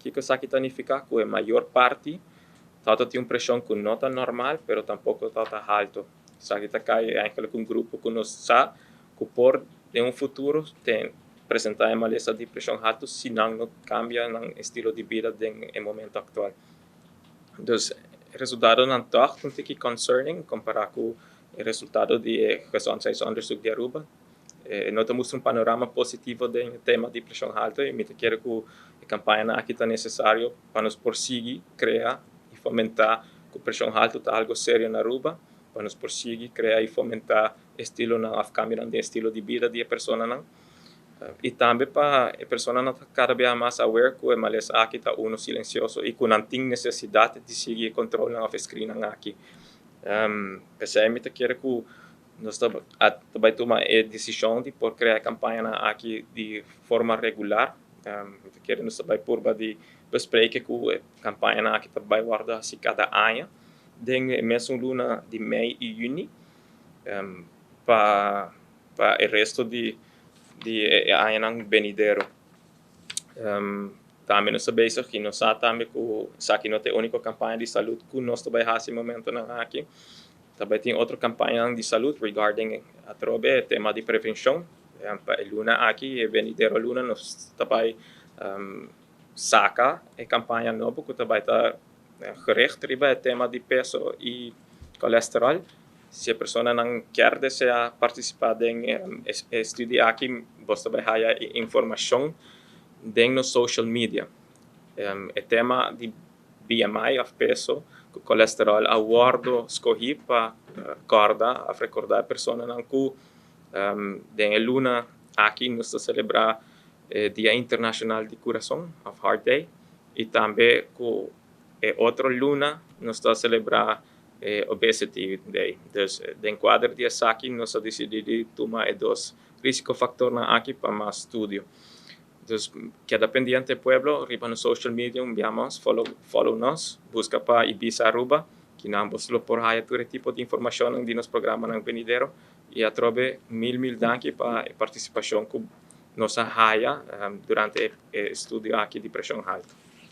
Kico esaki ta nifica? Cu e mayor parti tabata tin un presion cu no ta normal, pero tampoco tabata halto. Esaki ta cay eigenlijk un grupo cu nos sa cu por den un futuro tin presenta e malesa di presion halto si nan no cambia nan estilo di bida den e momento actual. Dus resultadonan toch un tiki concerning compara cu e resultado di e gezondheidsonderzoek di Aruba. No ta mustra un panorama positivo den tema di presion halto y mi ta kere cu e campaña aki ta necesario pa nos por sigui crea y fomenta cu presion halto ta algo serio na Aruba, pa nos por sigui crea y fomenta estilonan of cambionan den estilo di bida di e personanan. Y tambe pa e personanan ta cada bes mas aware cu e malesa aki ta uno silencioso y cu nan tin necesidad di sigui e controlnan of screennan aki. Pesey mi ta kere cu nos ta bay tuma e decision di por crea e campañanan aki di forma regular. Mi ta kere nos ta bay purba di bespreken cu e campañanan aki ta bay wordo haci cada aña den e mesun luna di mei y juni pa e resto di e añanan venidero. Tambe nos ta bezig y nos sa tambe cu esaki no ta e unico campaña di salud cu nos ta bay haci e momentonan aki. Tambe tin otro campañanan di salud regarding atrobe e tema di prevencion. Pa e luna aki, e venidero luna, nos ta bay saca e campaña nobo cu ta bay ta gericht riba e tema di peso y colesterol. Si e personanan kier desea participa den e studie aki, bo ta bay haya e informacion den nos social media. E tema di BMI of peso cu colesterol a wordo scogi pa corda of recorda e personanan cu den e luna aki nos ta celebra e Dia Internacional di Curason of Heart Day y tambe cu e otro luna nos ta celebra Obesity Day. Dus den cuadro di esaki nos a dicidi di tuma e dos risicofactornan aki pa mas studio. Dus keda pendiente, pueblo, riba nos social media. Un nos, follow, follow nos, busca pa Ibisa Aruba, cu nan bo lo por haya tur tipo di informacion di nos programanan venidero. Y atrobe, mil mil danki pa e participacion cu nos a haya durante e estudio aki di presion halto.